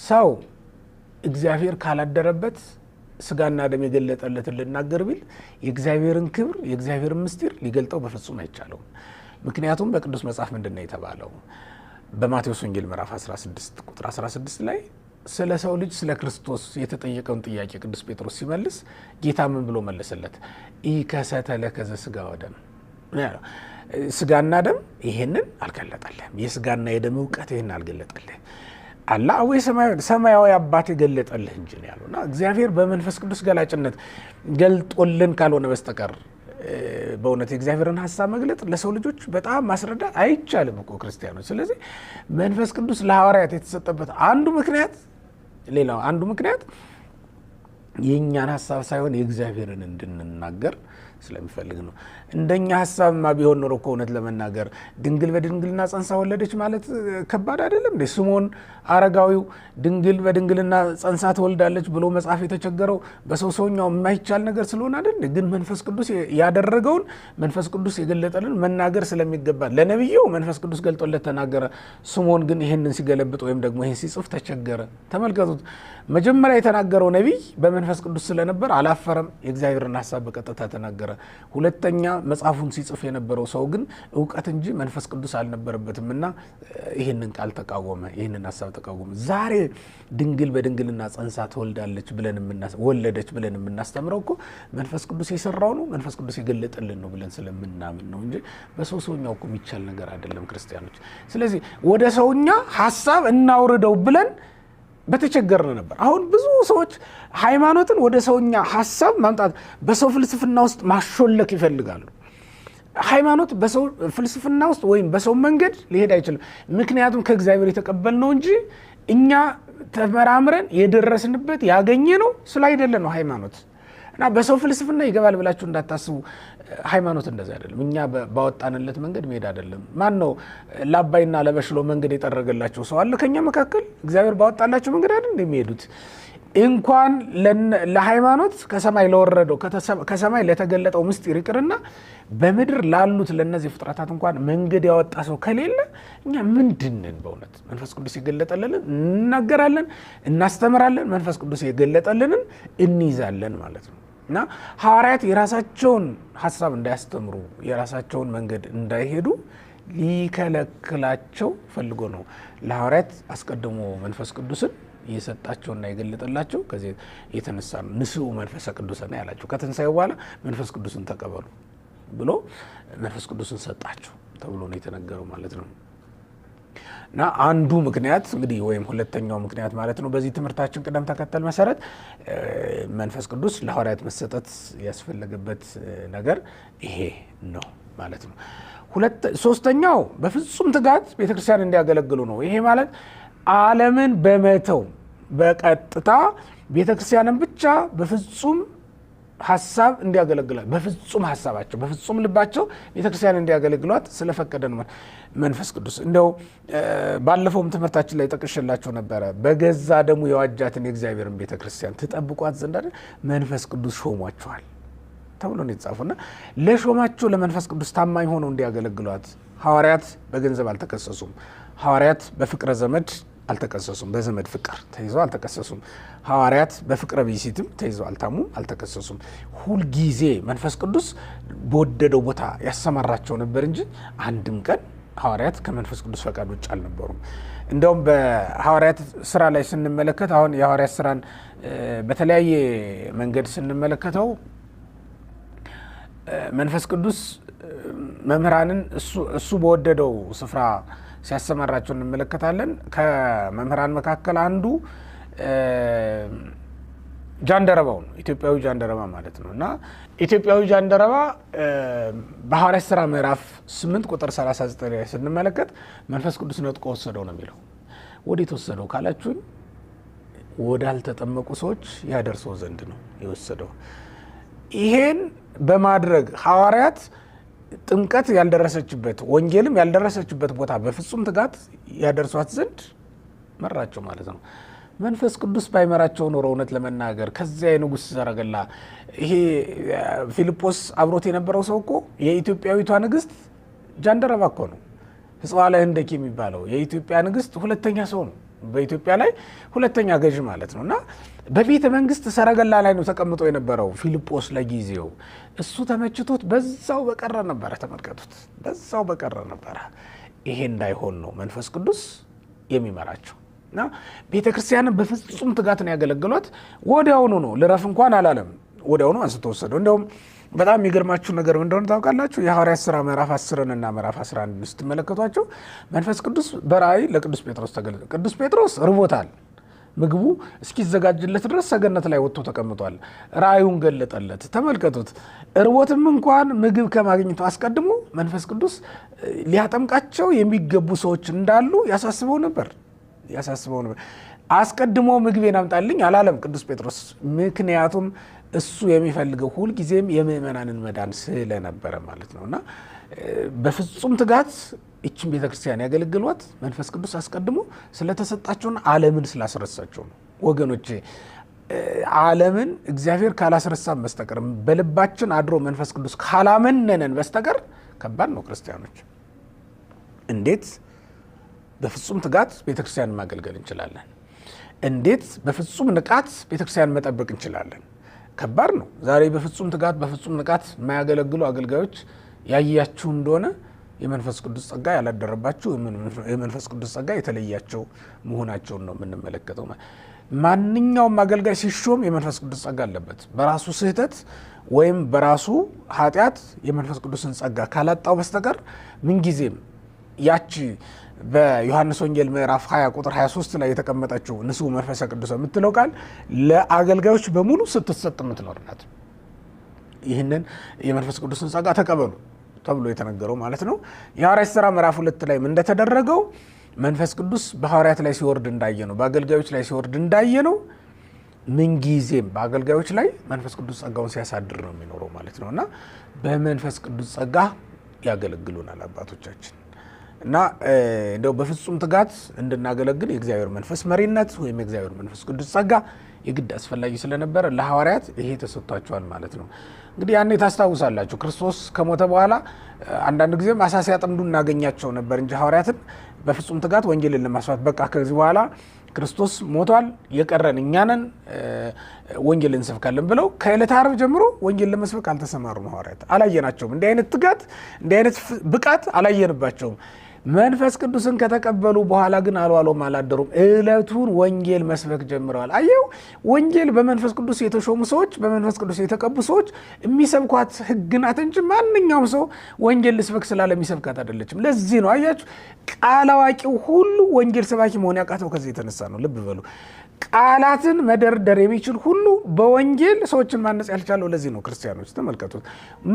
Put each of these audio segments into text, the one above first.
ሰው እግዚአብሔር ካላደረበት ስጋና ደም የገለጠለትን ልናገር ቢል የእግዚአብሔርን ክብር የእግዚአብሔርን ምስጢር ሊገልጠው በፍጹም አይቻለውም። ምክንያቱም በቅዱስ መጽሐፍ ምንድን ነው የተባለው? በማቴዎስ ወንጌል ምዕራፍ 16 ቁጥር 16 ላይ ስለ ሰው ልጅ ስለ ክርስቶስ የተጠየቀውን ጥያቄ ቅዱስ ጴጥሮስ ሲመልስ ጌታ ምን ብሎ መለሰለት? ኢከሰተ ለከ ዘሥጋ ወደም፣ ስጋና ደም ይሄንን አልገለጠልህም። የስጋና የደም እውቀት ይሄንን አልገለጠልህም። አላ ወይ ሰማያዊ አባት የገለጠልህ እንጂ ነው ያለው። እና እግዚአብሔር በመንፈስ ቅዱስ ገላጭነት ገልጦልን ካልሆነ በስተቀር በእውነት የእግዚአብሔርን ሀሳብ መግለጥ ለሰው ልጆች በጣም ማስረዳት አይቻልም እኮ ክርስቲያኖች። ስለዚህ መንፈስ ቅዱስ ለሐዋርያት የተሰጠበት አንዱ ምክንያት፣ ሌላው አንዱ ምክንያት የእኛን ሀሳብ ሳይሆን የእግዚአብሔርን እንድንናገር ስለሚፈልግ ነው። እንደኛ ሀሳብማ ቢሆን ኖሮ እኮ እውነት ለመናገር ድንግል በድንግልና ጸንሳ ወለደች ማለት ከባድ አይደለም እንዴ? ስምዖን አረጋዊው ድንግል በድንግልና ጸንሳ ትወልዳለች ብሎ መጽሐፍ የተቸገረው በሰው ሰውኛው የማይቻል ነገር ስለሆነ አይደል? ግን መንፈስ ቅዱስ ያደረገውን፣ መንፈስ ቅዱስ የገለጠልን መናገር ስለሚገባ ለነቢዩ መንፈስ ቅዱስ ገልጦለት ተናገረ። ስምዖን ግን ይህንን ሲገለብጥ ወይም ደግሞ ይህን ሲጽፍ ተቸገረ። ተመልከቱት። መጀመሪያ የተናገረው ነቢይ በመንፈስ ቅዱስ ስለነበር አላፈረም። የእግዚአብሔርን ሀሳብ በቀጥታ ተናገረ። ሁለተኛ መጽሐፉን ሲጽፍ የነበረው ሰው ግን እውቀት እንጂ መንፈስ ቅዱስ አልነበረበትም እና ይህንን ቃል ተቃወመ፣ ይህንን ሀሳብ ተቃወመ። ዛሬ ድንግል በድንግልና ጸንሳ ትወልዳለች ብለን ወለደች ብለን የምናስተምረው እኮ መንፈስ ቅዱስ የሰራው ነው፣ መንፈስ ቅዱስ የገለጠልን ነው ብለን ስለምናምን ነው እንጂ በሰው ሰውኛው እኮ የሚቻል ነገር አይደለም ክርስቲያኖች። ስለዚህ ወደ ሰውኛ ሀሳብ እናውርደው ብለን በተቸገርን ነበር። አሁን ብዙ ሰዎች ሃይማኖትን ወደ ሰውኛ ሀሳብ ማምጣት፣ በሰው ፍልስፍና ውስጥ ማሾለክ ይፈልጋሉ። ሃይማኖት በሰው ፍልስፍና ውስጥ ወይም በሰው መንገድ ሊሄድ አይችልም። ምክንያቱም ከእግዚአብሔር የተቀበልነው እንጂ እኛ ተመራምረን የደረስንበት ያገኘነው ስላይደለ ነው ሃይማኖት። እና በሰው ፍልስፍና ይገባል ብላችሁ እንዳታስቡ። ሃይማኖት እንደዚህ አይደለም። እኛ ባወጣንለት መንገድ መሄድ አይደለም። ማን ነው ለአባይና ለበሽሎ መንገድ የጠረገላቸው ሰው አለ ከኛ መካከል? እግዚአብሔር ባወጣላቸው መንገድ አይደል እንደሚሄዱት? እንኳን ለሃይማኖት ከሰማይ ለወረደው፣ ከሰማይ ለተገለጠው ምስጢር ይቅርና በምድር ላሉት ለእነዚህ ፍጥረታት እንኳን መንገድ ያወጣ ሰው ከሌለ እኛ ምንድንን? በእውነት መንፈስ ቅዱስ የገለጠልንን እንናገራለን፣ እናስተምራለን። መንፈስ ቅዱስ የገለጠልንን እንይዛለን ማለት ነው። እና ሐዋርያት የራሳቸውን ሀሳብ እንዳያስተምሩ፣ የራሳቸውን መንገድ እንዳይሄዱ ሊከለክላቸው ፈልጎ ነው ለሐዋርያት አስቀድሞ መንፈስ ቅዱስን የሰጣቸውና የገለጠላቸው። ከዚህ የተነሳ ነው ንስኡ መንፈሰ ቅዱስና ያላቸው። ከትንሣኤው በኋላ መንፈስ ቅዱስን ተቀበሉ ብሎ መንፈስ ቅዱስን ሰጣቸው ተብሎ ነው የተነገረው ማለት ነው። እና አንዱ ምክንያት እንግዲህ ወይም ሁለተኛው ምክንያት ማለት ነው፣ በዚህ ትምህርታችን ቅደም ተከተል መሰረት መንፈስ ቅዱስ ለሐዋርያት መሰጠት ያስፈለገበት ነገር ይሄ ነው ማለት ነው። ሶስተኛው በፍጹም ትጋት ቤተክርስቲያን እንዲያገለግሉ ነው። ይሄ ማለት ዓለምን በመተው በቀጥታ ቤተክርስቲያንን ብቻ በፍጹም ሀሳብ እንዲያገለግሏት፣ በፍጹም ሀሳባቸው በፍጹም ልባቸው ቤተክርስቲያን እንዲያገለግሏት ስለፈቀደ ነው መንፈስ ቅዱስ። እንደው ባለፈውም ትምህርታችን ላይ ጠቅሼላቸው ነበረ። በገዛ ደሙ የዋጃትን የእግዚአብሔርን ቤተክርስቲያን ትጠብቋት ዘንድ አይደል መንፈስ ቅዱስ ሾሟቸዋል ተብሎ ነው የተጻፈውና ለሾማቸው ለመንፈስ ቅዱስ ታማኝ ሆነው እንዲያገለግሏት። ሐዋርያት በገንዘብ አልተከሰሱም። ሐዋርያት በፍቅረ ዘመድ አልተከሰሱም። በዘመድ ፍቅር ተይዘው አልተከሰሱም። ሐዋርያት በፍቅረ ብእሲትም ተይዘው አልታሙም፣ አልተከሰሱም። ሁልጊዜ መንፈስ ቅዱስ በወደደው ቦታ ያሰማራቸው ነበር እንጂ አንድም ቀን ሐዋርያት ከመንፈስ ቅዱስ ፈቃድ ውጭ አልነበሩም። እንደውም በሐዋርያት ስራ ላይ ስንመለከት፣ አሁን የሐዋርያት ስራን በተለያየ መንገድ ስንመለከተው፣ መንፈስ ቅዱስ መምህራንን እሱ በወደደው ስፍራ ሲያሰማራቸው እንመለከታለን። ከመምህራን መካከል አንዱ ጃንደረባው ነው። ኢትዮጵያዊ ጃንደረባ ማለት ነው። እና ኢትዮጵያዊ ጃንደረባ በሐዋርያት ስራ ምዕራፍ 8 ቁጥር 39 ላይ ስንመለከት መንፈስ ቅዱስ ነጥቆ ወሰደው ነው የሚለው። ወዴት ወሰደው ካላችሁኝ ወዳልተጠመቁ ሰዎች ያደርሰው ዘንድ ነው የወሰደው። ይሄን በማድረግ ሐዋርያት ጥምቀት ያልደረሰችበት ወንጌልም ያልደረሰችበት ቦታ በፍጹም ትጋት ያደርሷት ዘንድ መራቸው ማለት ነው። መንፈስ ቅዱስ ባይመራቸው ኖሮ እውነት ለመናገር ከዚያ የንጉሥ ሰረገላ፣ ይሄ ፊልጶስ አብሮት የነበረው ሰው እኮ የኢትዮጵያዊቷ ንግስት ጃንደረባ እኮ ነው። ሕጽዋ ለህንደኬ የሚባለው የኢትዮጵያ ንግስት ሁለተኛ ሰው ነው። በኢትዮጵያ ላይ ሁለተኛ ገዥ ማለት ነው። እና በቤተ መንግስት ሰረገላ ላይ ነው ተቀምጦ የነበረው ፊልጶስ ለጊዜው። እሱ ተመችቶት በዛው በቀረ ነበረ። ተመልከቱት፣ በዛው በቀረ ነበረ። ይሄ እንዳይሆን ነው መንፈስ ቅዱስ የሚመራቸው። እና ቤተ ክርስቲያንን በፍጹም ትጋት ነው ያገለግሏት። ወዲያውኑ ነው፣ ልረፍ እንኳን አላለም። ወዲያውኑ አንስቶ ወሰደው። እንደውም በጣም የሚገርማችሁ ነገር ምን እንደሆነ ታውቃላችሁ? የሐዋርያት ሥራ ምዕራፍ 10 እና ምዕራፍ 11 ስትመለከቷቸው መንፈስ ቅዱስ በራእይ ለቅዱስ ጴጥሮስ ተገለጠ። ቅዱስ ጴጥሮስ ርቦታል። ምግቡ እስኪዘጋጅለት ድረስ ሰገነት ላይ ወጥቶ ተቀምጧል። ራእዩን ገለጠለት። ተመልከቱት። እርቦትም እንኳን ምግብ ከማግኘቱ አስቀድሞ መንፈስ ቅዱስ ሊያጠምቃቸው የሚገቡ ሰዎች እንዳሉ ያሳስበው ነበር ያሳስበው ነበር። አስቀድሞ ምግቤን አምጣልኝ አላለም ቅዱስ ጴጥሮስ። ምክንያቱም እሱ የሚፈልገው ሁልጊዜም የምእመናንን መዳን ስለነበረ ማለት ነው። እና በፍጹም ትጋት ይችን ቤተክርስቲያን ያገለግሏት መንፈስ ቅዱስ አስቀድሞ ስለተሰጣቸውና ዓለምን ስላስረሳቸው ነው። ወገኖቼ፣ ዓለምን እግዚአብሔር ካላስረሳን በስተቀር፣ በልባችን አድሮ መንፈስ ቅዱስ ካላመነነን በስተቀር ከባድ ነው። ክርስቲያኖች እንዴት በፍጹም ትጋት ቤተክርስቲያን ማገልገል እንችላለን? እንዴት በፍጹም ንቃት ቤተክርስቲያን መጠበቅ እንችላለን? ከባድ ነው። ዛሬ በፍጹም ትጋት በፍጹም ንቃት የማያገለግሉ አገልጋዮች ያያችሁ እንደሆነ የመንፈስ ቅዱስ ጸጋ ያላደረባቸው፣ የመንፈስ ቅዱስ ጸጋ የተለያቸው መሆናቸውን ነው የምንመለከተው። ማንኛውም አገልጋይ ሲሾም የመንፈስ ቅዱስ ጸጋ አለበት። በራሱ ስህተት ወይም በራሱ ኃጢአት የመንፈስ ቅዱስን ጸጋ ካላጣው በስተቀር ምንጊዜም ያቺ በዮሐንስ ወንጌል ምዕራፍ 20 ቁጥር 23 ላይ የተቀመጠችው ንስሑ መንፈሰ ቅዱስ የምትለው ቃል ለአገልጋዮች በሙሉ ስትሰጥ የምትኖር ናት። ይህንን የመንፈስ ቅዱስን ጸጋ ተቀበሉ ተብሎ የተነገረው ማለት ነው። የሐዋርያት ሥራ ምዕራፍ 2 ላይም እንደተደረገው መንፈስ ቅዱስ በሐዋርያት ላይ ሲወርድ እንዳየ ነው፣ በአገልጋዮች ላይ ሲወርድ እንዳየ ነው። ምንጊዜም በአገልጋዮች ላይ መንፈስ ቅዱስ ጸጋውን ሲያሳድር ነው የሚኖረው ማለት ነው። እና በመንፈስ ቅዱስ ጸጋ ያገለግሉናል አባቶቻችን። እና እንደው በፍጹም ትጋት እንድናገለግል የእግዚአብሔር መንፈስ መሪነት ወይም የእግዚአብሔር መንፈስ ቅዱስ ጸጋ የግድ አስፈላጊ ስለነበረ ለሐዋርያት ይሄ ተሰጥቷቸዋል ማለት ነው። እንግዲህ ያኔ ታስታውሳላችሁ፣ ክርስቶስ ከሞተ በኋላ አንዳንድ ጊዜም አሳ ሲያጠምዱ እናገኛቸው ነበር እንጂ ሐዋርያትን በፍጹም ትጋት ወንጌልን ለማስፋት በቃ ከዚህ በኋላ ክርስቶስ ሞቷል፣ የቀረን እኛ ነን፣ ወንጌል እንሰብካለን ብለው ከዕለተ ዓርብ ጀምሮ ወንጌል ለመስበክ አልተሰማሩም ሐዋርያት። አላየናቸውም። እንዲህ አይነት ትጋት፣ እንዲህ አይነት ብቃት አላየንባቸውም። መንፈስ ቅዱስን ከተቀበሉ በኋላ ግን አልዋሎም አላደሩም። ዕለቱን ወንጌል መስበክ ጀምረዋል። አየው፣ ወንጌል በመንፈስ ቅዱስ የተሾሙ ሰዎች፣ በመንፈስ ቅዱስ የተቀቡ ሰዎች የሚሰብኳት ሕግ ናት እንጂ ማንኛውም ሰው ወንጌል ልስበክ ስላለ የሚሰብካት አይደለችም። ለዚህ ነው አያችሁ፣ ቃል አዋቂው ሁሉ ወንጌል ሰባኪ መሆን ያቃተው ከዚህ የተነሳ ነው። ልብ በሉ። ቃላትን መደርደር የሚችል ሁሉ በወንጌል ሰዎችን ማነጽ ያልቻለው ለዚህ ነው። ክርስቲያኖች ተመልከቱት።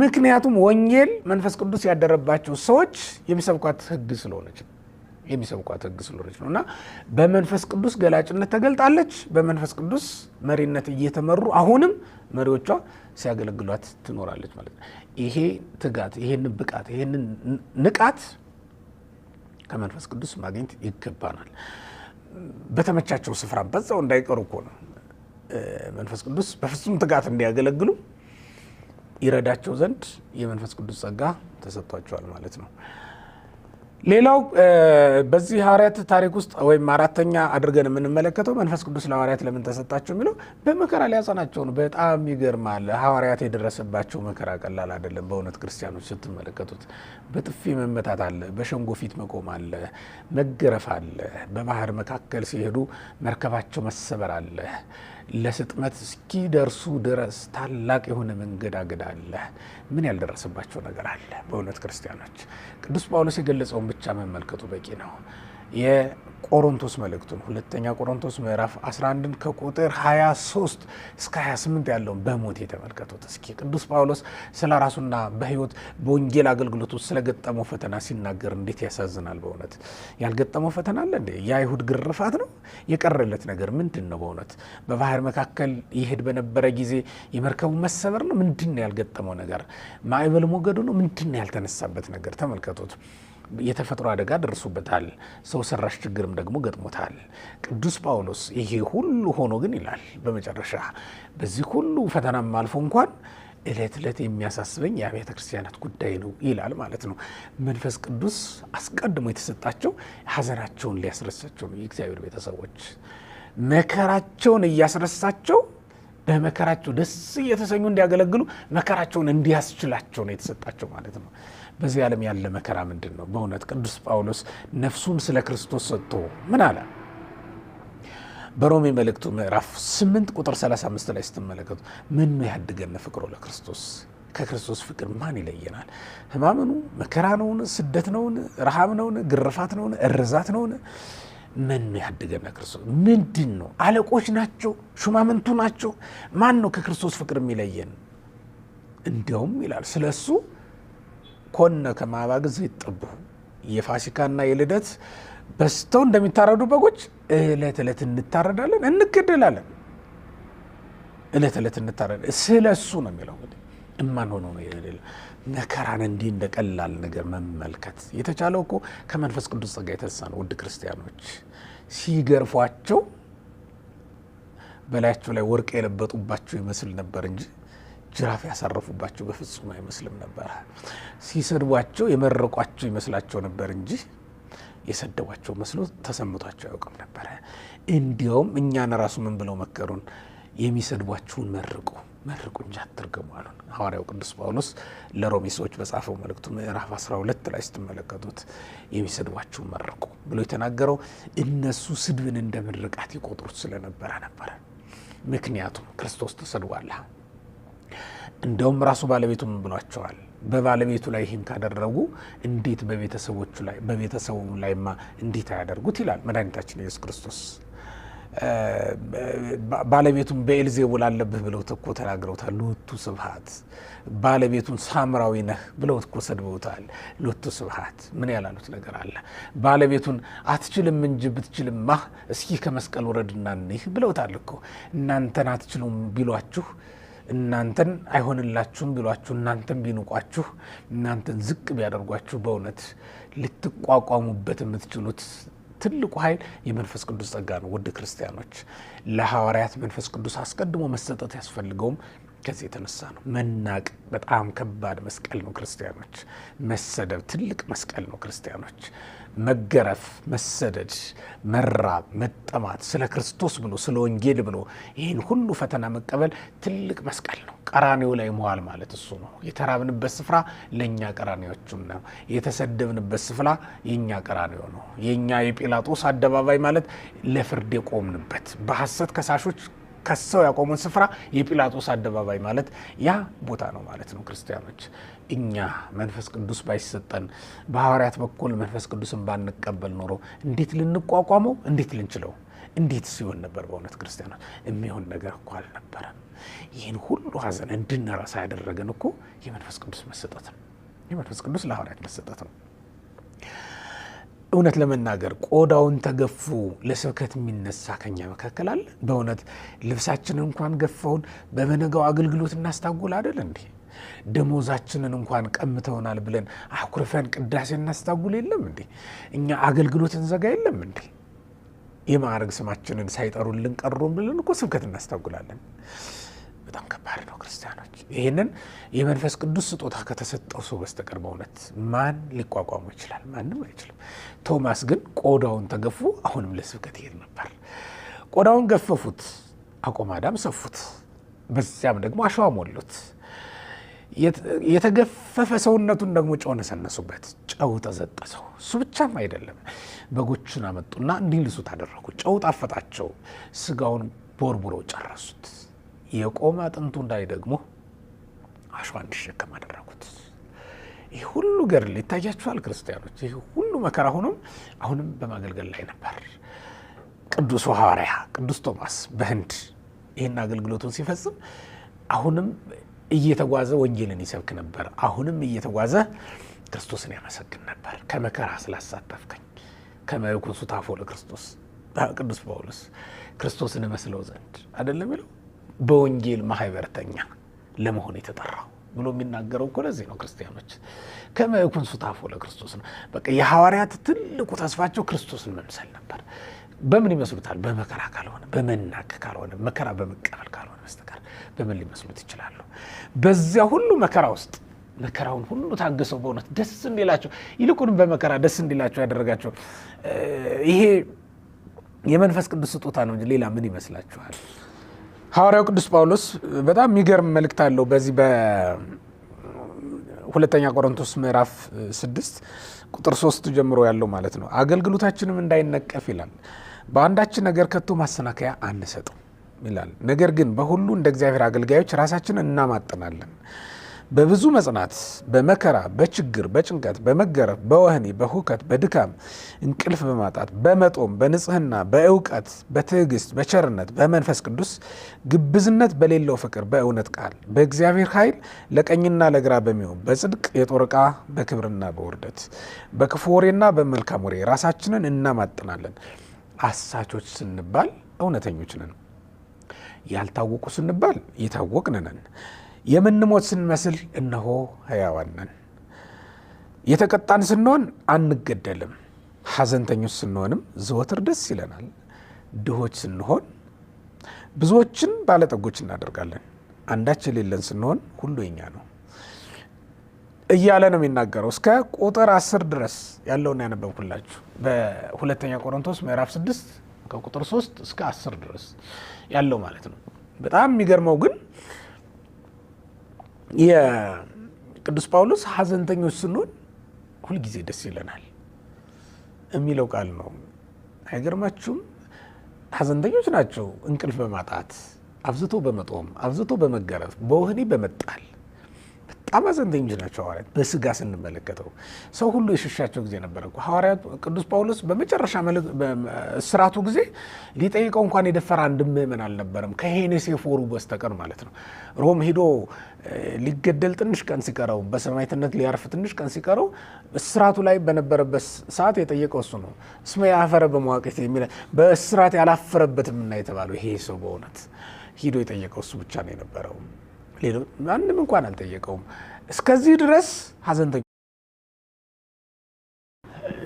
ምክንያቱም ወንጌል መንፈስ ቅዱስ ያደረባቸው ሰዎች የሚሰብኳት ሕግ ስለሆነች የሚሰብኳት ሕግ ስለሆነች ነው። እና በመንፈስ ቅዱስ ገላጭነት ተገልጣለች። በመንፈስ ቅዱስ መሪነት እየተመሩ አሁንም መሪዎቿ ሲያገለግሏት ትኖራለች ማለት ነው። ይሄ ትጋት፣ ይሄንን ብቃት፣ ይሄንን ንቃት ከመንፈስ ቅዱስ ማግኘት ይገባናል። በተመቻቸው ስፍራ በዛው እንዳይቀሩ እኮ ነው። መንፈስ ቅዱስ በፍጹም ትጋት እንዲያገለግሉ ይረዳቸው ዘንድ የመንፈስ ቅዱስ ጸጋ ተሰጥቷቸዋል ማለት ነው። ሌላው በዚህ ሐዋርያት ታሪክ ውስጥ ወይም አራተኛ አድርገን የምንመለከተው መንፈስ ቅዱስ ለሐዋርያት ለምን ተሰጣቸው የሚለው በመከራ ሊያጸናቸው ነው። በጣም ይገርማል። ሐዋርያት የደረሰባቸው መከራ ቀላል አይደለም። በእውነት ክርስቲያኖች ስትመለከቱት በጥፊ መመታት አለ፣ በሸንጎ ፊት መቆም አለ፣ መገረፍ አለ፣ በባህር መካከል ሲሄዱ መርከባቸው መሰበር አለ፣ ለስጥመት እስኪደርሱ ድረስ ታላቅ የሆነ መንገዳገድ አለ። ምን ያልደረሰባቸው ነገር አለ? በእውነት ክርስቲያኖች ቅዱስ ጳውሎስ የገለጸውን ብቻ መመልከቱ በቂ ነው። የቆሮንቶስ መልእክቱን ሁለተኛ ቆሮንቶስ ምዕራፍ 11 ከቁጥር 23 እስከ 28 ያለውን በሞት የተመልከቱት እስኪ። ቅዱስ ጳውሎስ ስለ ራሱና በሕይወት በወንጌል አገልግሎት ውስጥ ስለገጠመው ፈተና ሲናገር እንዴት ያሳዝናል። በእውነት ያልገጠመው ፈተና አለ እንዴ? የአይሁድ ግርፋት ነው የቀረለት ነገር ምንድን ነው? በእውነት በባህር መካከል ይሄድ በነበረ ጊዜ የመርከቡ መሰበር ነው። ምንድን ነው ያልገጠመው ነገር? ማዕበል ሞገዱ ነው። ምንድን ነው ያልተነሳበት ነገር? ተመልከቱት። የተፈጥሮ አደጋ ደርሶበታል። ሰው ሰራሽ ችግርም ደግሞ ገጥሞታል። ቅዱስ ጳውሎስ ይሄ ሁሉ ሆኖ ግን ይላል በመጨረሻ በዚህ ሁሉ ፈተናም አልፎ እንኳን እለት እለት የሚያሳስበኝ የአብያተ ክርስቲያናት ጉዳይ ነው ይላል ማለት ነው። መንፈስ ቅዱስ አስቀድሞ የተሰጣቸው ሐዘናቸውን ሊያስረሳቸው ነው። የእግዚአብሔር ቤተሰቦች መከራቸውን እያስረሳቸው በመከራቸው ደስ እየተሰኙ እንዲያገለግሉ መከራቸውን እንዲያስችላቸው ነው የተሰጣቸው ማለት ነው። በዚህ ዓለም ያለ መከራ ምንድን ነው? በእውነት ቅዱስ ጳውሎስ ነፍሱን ስለ ክርስቶስ ሰጥቶ ምን አለ? በሮሜ መልእክቱ ምዕራፍ 8 ቁጥር 35 ላይ ስትመለከቱ ምን ያድገነ ፍቅሮ ለክርስቶስ፣ ከክርስቶስ ፍቅር ማን ይለየናል? ሕማምኑ፣ መከራ ነውን? ስደት ነውን? ረሃብ ነውን? ግርፋት ነውን? እርዛት ነውን? ምን ያድገነ ክርስቶስ? ምንድን ነው? አለቆች ናቸው? ሹማምንቱ ናቸው? ማን ነው ከክርስቶስ ፍቅር የሚለየን? እንዲያውም ይላል ስለ እሱ ኮነ ከመ አባግዕ ዘይጠብሑ፣ የፋሲካና የልደት በስተው እንደሚታረዱ በጎች እለት እለት እንታረዳለን፣ እንገደላለን። እለት እለት እንታረዳለን። ስለ እሱ ነው የሚለው። እንግዲህ እማን ሆኖ ነው የሌለ መከራን እንዲህ እንደ ቀላል ነገር መመልከት የተቻለው እኮ ከመንፈስ ቅዱስ ጸጋ የተነሳ ነው። ውድ ክርስቲያኖች ሲገርፏቸው በላያቸው ላይ ወርቅ የለበጡባቸው ይመስል ነበር እንጂ ጅራፍ ያሳረፉባቸው በፍጹም አይመስልም ነበር። ሲሰድቧቸው የመረቋቸው ይመስላቸው ነበር እንጂ የሰደቧቸው መስሎ ተሰምቷቸው አያውቅም ነበረ። እንዲያውም እኛን ራሱ ምን ብለው መከሩን? የሚሰድቧችሁን መርቁ፣ መርቁ እንጂ አትርገሙ አሉን። ሐዋርያው ቅዱስ ጳውሎስ ለሮሜ ሰዎች በጻፈው መልእክቱ ምዕራፍ 12 ላይ ስትመለከቱት የሚሰድቧችሁን መርቁ ብሎ የተናገረው እነሱ ስድብን እንደ ምርቃት ይቆጥሩት ስለነበረ ነበረ። ምክንያቱም ክርስቶስ ተሰድቧል። እንደውም ራሱ ባለቤቱ ምን ብሏቸዋል? በባለቤቱ ላይ ይህን ካደረጉ እንዴት በቤተሰቦቹ ላይ በቤተሰቡ ላይማ እንዴት አያደርጉት ይላል መድኃኒታችን ኢየሱስ ክርስቶስ። ባለቤቱን በኤልዜቡል አለብህ ብለው እኮ ተናግረውታል። ሎቱ ስብሐት። ባለቤቱን ሳምራዊ ነህ ብለው እኮ ሰድበውታል። ሎቱ ስብሐት። ምን ያላሉት ነገር አለ? ባለቤቱን አትችልም እንጂ ብትችልማ እስኪ ከመስቀል ውረድና እንይህ ብለውታል እኮ። እናንተን አትችሉም ቢሏችሁ፣ እናንተን አይሆንላችሁም ቢሏችሁ፣ እናንተን ቢንቋችሁ፣ እናንተን ዝቅ ቢያደርጓችሁ በእውነት ልትቋቋሙበት የምትችሉት ትልቁ ኃይል የመንፈስ ቅዱስ ጸጋ ነው። ውድ ክርስቲያኖች ለሐዋርያት መንፈስ ቅዱስ አስቀድሞ መሰጠት ያስፈልገውም ከዚህ የተነሳ ነው። መናቅ በጣም ከባድ መስቀል ነው ክርስቲያኖች። መሰደብ ትልቅ መስቀል ነው ክርስቲያኖች። መገረፍ፣ መሰደድ፣ መራብ፣ መጠማት ስለ ክርስቶስ ብሎ ስለ ወንጌል ብሎ ይህን ሁሉ ፈተና መቀበል ትልቅ መስቀል ነው። ቀራኔው ላይ መዋል ማለት እሱ ነው። የተራብንበት ስፍራ ለእኛ ቀራኔዎቹም ነው። የተሰደብንበት ስፍራ የእኛ ቀራኔው ነው። የእኛ የጲላጦስ አደባባይ ማለት ለፍርድ የቆምንበት በሐሰት ከሳሾች ከሰው ያቆሙን ስፍራ የጲላጦስ አደባባይ ማለት ያ ቦታ ነው ማለት ነው። ክርስቲያኖች እኛ መንፈስ ቅዱስ ባይሰጠን በሐዋርያት በኩል መንፈስ ቅዱስን ባንቀበል ኖሮ እንዴት ልንቋቋመው፣ እንዴት ልንችለው፣ እንዴት ሲሆን ነበር? በእውነት ክርስቲያኖች የሚሆን ነገር እኮ አልነበረም። ይህን ሁሉ ሐዘን እንድንረሳ ያደረገን እኮ የመንፈስ ቅዱስ መሰጠት ነው። የመንፈስ ቅዱስ ለሐዋርያት መሰጠት ነው። እውነት ለመናገር ቆዳውን ተገፎ ለስብከት የሚነሳ ከኛ መካከል አለ? በእውነት ልብሳችንን እንኳን ገፈውን በበነጋው አገልግሎት እናስታጉል አይደል እንዴ? ደሞዛችንን እንኳን ቀምተውናል ብለን አኩርፈን ቅዳሴ እናስታጉል የለም እንዴ? እኛ አገልግሎት እንዘጋ የለም እንዴ? የማዕረግ ስማችንን ሳይጠሩልን ቀሩን ብለን እኮ ስብከት እናስታጉላለን። በጣም ከባድ ነው ክርስቲያኖች። ይህንን የመንፈስ ቅዱስ ስጦታ ከተሰጠው ሰው በስተቀር በእውነት ማን ሊቋቋሙ ይችላል? ማንም አይችልም። ቶማስ ግን ቆዳውን ተገፎ አሁንም ለስብከት ይሄድ ነበር። ቆዳውን ገፈፉት፣ አቆማዳም ሰፉት፣ በዚያም ደግሞ አሸዋ ሞሉት። የተገፈፈ ሰውነቱን ደግሞ ጨው ነሰነሱበት፣ ጨው ጠዘጠዘው። እሱ ብቻም አይደለም፣ በጎቹን አመጡና እንዲልሱት አደረጉ። ጨው ጣፈጣቸው፣ ስጋውን ቦርቡረው ጨረሱት። የቆመ አጥንቱ እንዳይ ደግሞ አሸዋ እንዲሸከም አደረጉት። ይህ ሁሉ ገድል ይታያችኋል ክርስቲያኖች። ይህ ሁሉ መከራ ሆኖም አሁንም በማገልገል ላይ ነበር። ቅዱሱ ሐዋርያ ቅዱስ ቶማስ በህንድ ይህን አገልግሎቱን ሲፈጽም አሁንም እየተጓዘ ወንጌልን ይሰብክ ነበር። አሁንም እየተጓዘ ክርስቶስን ያመሰግን ነበር። ከመከራ ስላሳተፍከኝ ከመ ይኩን ሱታፎ ለክርስቶስ ቅዱስ ጳውሎስ ክርስቶስን እመስለው ዘንድ አይደለም የሚለው በወንጌል ማህበርተኛ ለመሆን የተጠራው ብሎ የሚናገረው እኮ ለዚህ ነው። ክርስቲያኖች ከመ ይኩን ሱታፎ ለክርስቶስ ነው። በቃ የሐዋርያት ትልቁ ተስፋቸው ክርስቶስን መምሰል ነበር። በምን ይመስሉታል? በመከራ ካልሆነ፣ በመናቅ ካልሆነ፣ መከራ በመቀበል ካልሆነ በስተቀር በምን ሊመስሉት ይችላሉ? በዚያ ሁሉ መከራ ውስጥ መከራውን ሁሉ ታግሰው በእውነት ደስ እንዲላቸው፣ ይልቁንም በመከራ ደስ እንዲላቸው ያደረጋቸው ይሄ የመንፈስ ቅዱስ ስጦታ ነው እንጂ ሌላ ምን ይመስላችኋል? ሐዋርያው ቅዱስ ጳውሎስ በጣም የሚገርም መልእክት አለው። በዚህ በሁለተኛ ቆሮንቶስ ምዕራፍ 6 ቁጥር 3 ጀምሮ ያለው ማለት ነው። አገልግሎታችንም እንዳይነቀፍ ይላል፣ በአንዳችን ነገር ከቶ ማሰናከያ አንሰጥም ይላል። ነገር ግን በሁሉ እንደ እግዚአብሔር አገልጋዮች ራሳችንን እናማጥናለን። በብዙ መጽናት፣ በመከራ፣ በችግር፣ በጭንቀት፣ በመገረፍ፣ በወህኒ፣ በሁከት፣ በድካም፣ እንቅልፍ በማጣት፣ በመጦም፣ በንጽህና፣ በእውቀት፣ በትዕግስት፣ በቸርነት፣ በመንፈስ ቅዱስ ግብዝነት በሌለው ፍቅር፣ በእውነት ቃል፣ በእግዚአብሔር ኃይል ለቀኝና ለግራ በሚሆን በጽድቅ የጦር ዕቃ፣ በክብርና በውርደት፣ በክፉ ወሬና በመልካም ወሬ ራሳችንን እናማጥናለን። አሳቾች ስንባል እውነተኞች ነን። ያልታወቁ ስንባል የታወቅን ነን። የምንሞት ስንመስል እነሆ ሕያዋን ነን። የተቀጣን ስንሆን አንገደልም። ሐዘንተኞች ስንሆንም ዘወትር ደስ ይለናል። ድሆች ስንሆን ብዙዎችን ባለጠጎች እናደርጋለን። አንዳች የሌለን ስንሆን ሁሉ የኛ ነው እያለ ነው የሚናገረው። እስከ ቁጥር 10 ድረስ ያለውን ያነበብኩላችሁ በሁለተኛ ቆሮንቶስ ምዕራፍ 6 ከቁጥር 3 እስከ 10 ድረስ ያለው ማለት ነው። በጣም የሚገርመው ግን የቅዱስ ጳውሎስ ሐዘንተኞች ስንሆን ሁልጊዜ ደስ ይለናል የሚለው ቃል ነው። አይገርማችሁም? ሐዘንተኞች ናቸው እንቅልፍ በማጣት፣ አብዝቶ በመጦም፣ አብዝቶ በመገረፍ፣ በወህኒ በመጣል በጣም ሐዘንተኞች ናቸው ሐዋርያት። በስጋ ስንመለከተው ሰው ሁሉ የሸሻቸው ጊዜ ነበረ እኮ። ሐዋርያት ቅዱስ ጳውሎስ በመጨረሻ እስራቱ ጊዜ ሊጠይቀው እንኳን የደፈረ አንድም ምዕመን አልነበረም ከሄኔሴፎሩ በስተቀር ማለት ነው። ሮም ሄዶ ሊገደል ትንሽ ቀን ሲቀረው፣ በሰማዕትነት ሊያርፍ ትንሽ ቀን ሲቀረው እስራቱ ላይ በነበረበት ሰዓት የጠየቀው እሱ ነው። እስመ ያፈረ በመዋቅት የሚል በእስራት ያላፈረበትም እና የተባለው ይሄ ሰው በእውነት ሂዶ የጠየቀው እሱ ብቻ ነው የነበረው። ማንም እንኳን አልጠየቀውም። እስከዚህ ድረስ ሐዘንተኞች።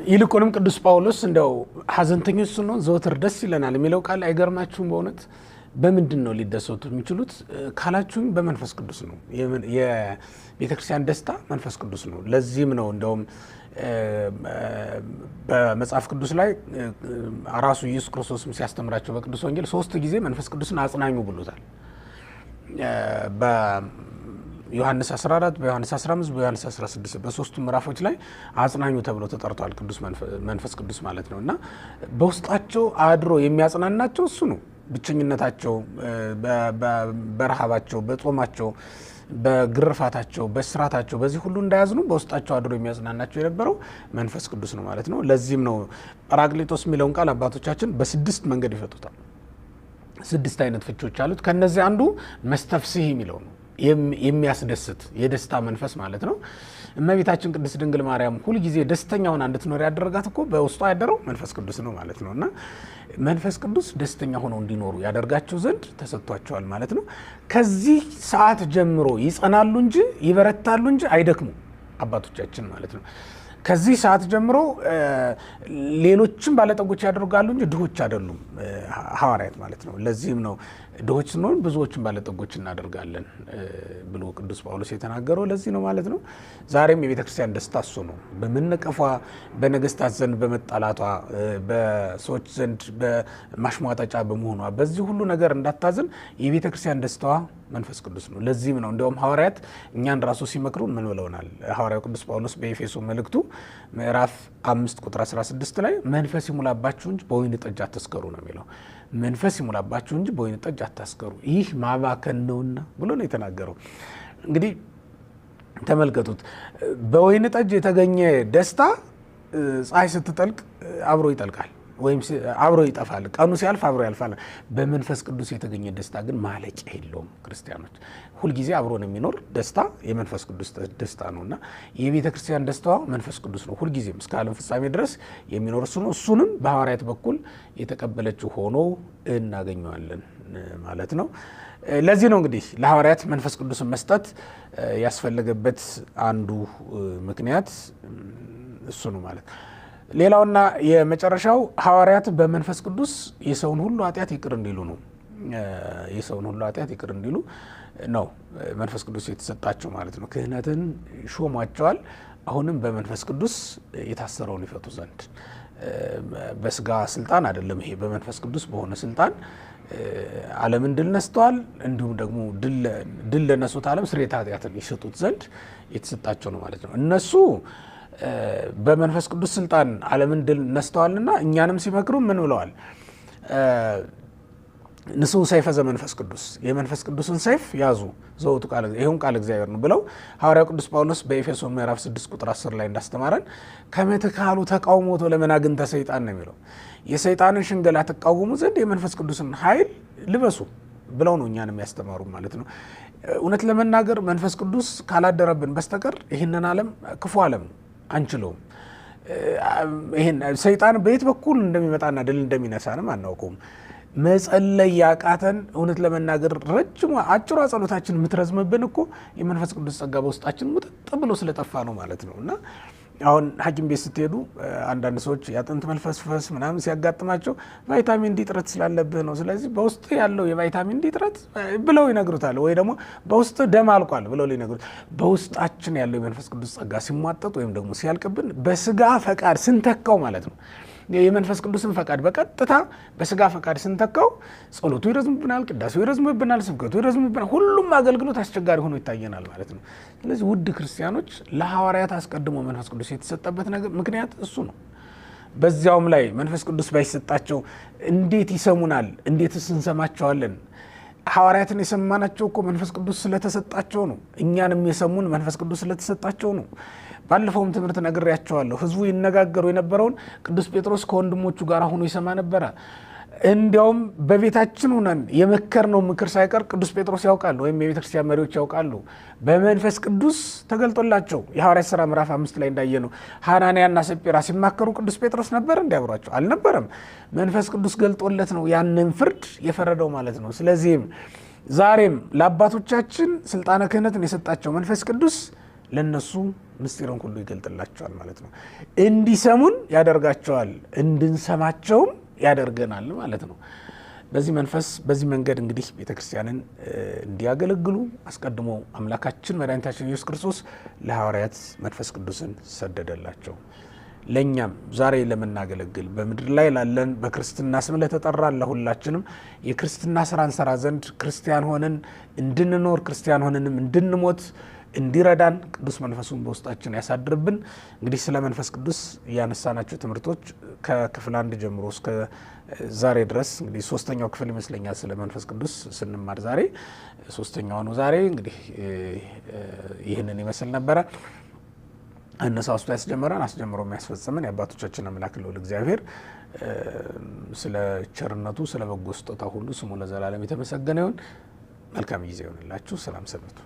ይልቁንም ቅዱስ ጳውሎስ እንደው ሐዘንተኞች ስንሆን ዘወትር ደስ ይለናል የሚለው ቃል አይገርማችሁም? በእውነት በምንድን ነው ሊደሰቱ የሚችሉት ካላችሁኝ፣ በመንፈስ ቅዱስ ነው። የቤተ ክርስቲያን ደስታ መንፈስ ቅዱስ ነው። ለዚህም ነው እንደውም በመጽሐፍ ቅዱስ ላይ ራሱ ኢየሱስ ክርስቶስም ሲያስተምራቸው በቅዱስ ወንጌል 3 ጊዜ መንፈስ ቅዱስን አጽናኙ ብሎታል። በዮሐንስ 14፣ በዮሐንስ 15፣ በዮሐንስ 16 በሶስቱ ምዕራፎች ላይ አጽናኙ ተብሎ ተጠርቷል። ቅዱስ መንፈስ ቅዱስ ማለት ነው። እና በውስጣቸው አድሮ የሚያጽናናቸው እሱ ነው። ብቸኝነታቸው፣ በረሃባቸው፣ በጾማቸው፣ በግርፋታቸው፣ በስራታቸው በዚህ ሁሉ እንዳያዝኑ በውስጣቸው አድሮ የሚያጽናናቸው የነበረው መንፈስ ቅዱስ ነው ማለት ነው። ለዚህም ነው ጰራቅሊጦስ የሚለውን ቃል አባቶቻችን በ6 መንገድ ይፈቱታል። 6 አይነት ፍቾች አሉት። ከነዚህ አንዱ መስተፍስህ የሚለው ነው። የሚያስደስት የደስታ መንፈስ ማለት ነው። እመቤታችን ቅድስት ድንግል ማርያም ሁልጊዜ ደስተኛ ሆና እንድትኖር ያደረጋት እኮ በውስጧ ያደረው መንፈስ ቅዱስ ነው ማለት ነው። እና መንፈስ ቅዱስ ደስተኛ ሆነው እንዲኖሩ ያደርጋቸው ዘንድ ተሰጥቷቸዋል ማለት ነው። ከዚህ ሰዓት ጀምሮ ይጸናሉ እንጂ ይበረታሉ እንጂ አይደክሙም አባቶቻችን ማለት ነው። ከዚህ ሰዓት ጀምሮ ሌሎችም ባለጠጎች ያደርጋሉ እንጂ ድሆች አይደሉም ሐዋርያት ማለት ነው። ለዚህም ነው ድሆች ስንሆን ብዙዎችን ባለጠጎች እናደርጋለን ብሎ ቅዱስ ጳውሎስ የተናገረው ለዚህ ነው ማለት ነው። ዛሬም የቤተ ክርስቲያን ደስታ እሱ ነው። በመነቀፏ፣ በነገስታት ዘንድ በመጣላቷ፣ በሰዎች ዘንድ በማሽሟጠጫ በመሆኗ በዚህ ሁሉ ነገር እንዳታዝን የቤተ ክርስቲያን ደስታዋ መንፈስ ቅዱስ ነው። ለዚህም ነው እንዲያውም ሐዋርያት እኛን ራሱ ሲመክሩ ምን ብለውናል? ሐዋርያው ቅዱስ ጳውሎስ በኤፌሶ መልእክቱ ምዕራፍ 5 ቁጥር 16 ላይ መንፈስ ይሙላባችሁ እንጂ በወይን ጠጅ አትስከሩ ነው የሚለው። መንፈስ ይሙላባችሁ እንጂ በወይን ጠጅ አታስከሩ፣ ይህ ማባከን ነውና ብሎ ነው የተናገረው። እንግዲህ ተመልከቱት፣ በወይን ጠጅ የተገኘ ደስታ ፀሐይ ስትጠልቅ አብሮ ይጠልቃል ወይም አብሮ ይጠፋል። ቀኑ ሲያልፍ አብሮ ያልፋል። በመንፈስ ቅዱስ የተገኘ ደስታ ግን ማለቂያ የለውም። ክርስቲያኖች ሁልጊዜ አብሮን የሚኖር ደስታ የመንፈስ ቅዱስ ደስታ ነውና የቤተ ክርስቲያን ደስታዋ መንፈስ ቅዱስ ነው። ሁልጊዜም እስከ ዓለም ፍጻሜ ድረስ የሚኖር እሱ ነው። እሱንም በሐዋርያት በኩል የተቀበለችው ሆኖ እናገኘዋለን ማለት ነው። ለዚህ ነው እንግዲህ ለሐዋርያት መንፈስ ቅዱስን መስጠት ያስፈለገበት አንዱ ምክንያት እሱ ነው ማለት ነው። ሌላውና የመጨረሻው ሐዋርያት በመንፈስ ቅዱስ የሰውን ሁሉ ኃጢአት ይቅር እንዲሉ ነው። የሰውን ሁሉ ኃጢአት ይቅር እንዲሉ ነው መንፈስ ቅዱስ የተሰጣቸው ማለት ነው። ክህነትን ሾሟቸዋል። አሁንም በመንፈስ ቅዱስ የታሰረውን ይፈቱ ዘንድ በስጋ ስልጣን አይደለም። ይሄ በመንፈስ ቅዱስ በሆነ ስልጣን ዓለምን ድል ነስተዋል። እንዲሁም ደግሞ ድል ለነሱት ዓለም ስርየተ ኃጢአትን ይሰጡት ዘንድ የተሰጣቸው ነው ማለት ነው። እነሱ በመንፈስ ቅዱስ ስልጣን ዓለምን ድል ነስተዋልና እኛንም ሲመክሩ ምን ብለዋል? ንስሑ ሰይፈ ዘመንፈስ ቅዱስ፣ የመንፈስ ቅዱስን ሰይፍ ያዙ፣ ዘውቱ ቃል፣ ይኸውም ቃል እግዚአብሔር ነው ብለው ሐዋርያው ቅዱስ ጳውሎስ በኤፌሶን ምዕራፍ 6 ቁጥር 10 ላይ እንዳስተማረን ከመትካሉ ተቃውሞቶ ለመናግንተ ሰይጣን ነው የሚለው። የሰይጣንን ሽንገላ ትቃወሙ ዘንድ የመንፈስ ቅዱስን ኃይል ልበሱ ብለው ነው እኛንም ያስተማሩ ማለት ነው። እውነት ለመናገር መንፈስ ቅዱስ ካላደረብን በስተቀር ይህንን ዓለም፣ ክፉ ዓለም አንችለውም። ይህን ሰይጣን በየት በኩል እንደሚመጣና ድል እንደሚነሳንም አናውቀውም። መጸለይ ያቃተን፣ እውነት ለመናገር ረጅሟ አጭሯ ጸሎታችን የምትረዝምብን እኮ የመንፈስ ቅዱስ ጸጋ በውስጣችን ሙጥጥ ብሎ ስለጠፋ ነው ማለት ነው። እና አሁን ሐኪም ቤት ስትሄዱ አንዳንድ ሰዎች የአጥንት መልፈስፈስ ምናምን ሲያጋጥማቸው ቫይታሚን ዲ እጥረት ስላለብህ ነው፣ ስለዚህ በውስጥ ያለው የቫይታሚን ዲ እጥረት ብለው ይነግሩታል። ወይ ደግሞ በውስጥ ደም አልቋል ብለው ሊነግሩት። በውስጣችን ያለው የመንፈስ ቅዱስ ጸጋ ሲሟጠጥ ወይም ደግሞ ሲያልቅብን በስጋ ፈቃድ ስንተካው ማለት ነው። የመንፈስ ቅዱስን ፈቃድ በቀጥታ በስጋ ፈቃድ ስንተካው ጸሎቱ ይረዝምብናል፣ ቅዳሴው ይረዝምብናል፣ ስብከቱ ይረዝምብናል። ሁሉም አገልግሎት አስቸጋሪ ሆኖ ይታየናል ማለት ነው። ስለዚህ ውድ ክርስቲያኖች፣ ለሐዋርያት አስቀድሞ መንፈስ ቅዱስ የተሰጠበት ነገር ምክንያት እሱ ነው። በዚያውም ላይ መንፈስ ቅዱስ ባይሰጣቸው እንዴት ይሰሙናል? እንዴትስ እንሰማቸዋለን? ሐዋርያትን የሰማናቸው እኮ መንፈስ ቅዱስ ስለተሰጣቸው ነው። እኛንም የሰሙን መንፈስ ቅዱስ ስለተሰጣቸው ነው። ባለፈውም ትምህርት ነግሬያቸዋለሁ። ሕዝቡ ይነጋገሩ የነበረውን ቅዱስ ጴጥሮስ ከወንድሞቹ ጋር ሆኖ ይሰማ ነበረ። እንዲያውም በቤታችን ሆነን የመከርነው ምክር ሳይቀር ቅዱስ ጴጥሮስ ያውቃል፣ ወይም የቤተ ክርስቲያን መሪዎች ያውቃሉ። በመንፈስ ቅዱስ ተገልጦላቸው የሐዋርያት ሥራ ምዕራፍ 5 ላይ እንዳየነው ሐናንያና ሰጲራ ሲማከሩ ቅዱስ ጴጥሮስ ነበር እንዲያብሯቸው? አልነበረም። መንፈስ ቅዱስ ገልጦለት ነው ያንን ፍርድ የፈረደው ማለት ነው። ስለዚህም ዛሬም ለአባቶቻችን ስልጣነ ክህነትን የሰጣቸው መንፈስ ቅዱስ ለነሱ ምስጢርን ሁሉ ይገልጥላቸዋል ማለት ነው። እንዲሰሙን ያደርጋቸዋል፣ እንድንሰማቸውም ያደርገናል ማለት ነው። በዚህ መንፈስ በዚህ መንገድ እንግዲህ ቤተክርስቲያንን እንዲያገለግሉ አስቀድሞ አምላካችን መድኃኒታችን ኢየሱስ ክርስቶስ ለሐዋርያት መንፈስ ቅዱስን ሰደደላቸው። ለእኛም ዛሬ ለምናገለግል፣ በምድር ላይ ላለን፣ በክርስትና ስም ለተጠራን ለሁላችንም የክርስትና ስራ እንሰራ ዘንድ፣ ክርስቲያን ሆነን እንድንኖር፣ ክርስቲያን ሆነንም እንድንሞት እንዲረዳን ቅዱስ መንፈሱን በውስጣችን ያሳድርብን። እንግዲህ ስለ መንፈስ ቅዱስ ያነሳናቸው ትምህርቶች ከክፍል 1 ጀምሮ እስከ ዛሬ ድረስ እንግዲህ ሶስተኛው ክፍል ይመስለኛል ስለ መንፈስ ቅዱስ ስንማር ዛሬ ሶስተኛው ነው። ዛሬ እንግዲህ ይህንን ይመስል ነበረ። አነሳስቶ ያስጀመረን አስጀምሮ የሚያስፈጽመን የአባቶቻችን አምላክ ልዑል እግዚአብሔር ስለ ቸርነቱ ስለ በጎ ስጦታ ሁሉ ስሙ ለዘላለም የተመሰገነ ይሁን። መልካም ጊዜ ይሆንላችሁ። ሰላም ሰንብቱ።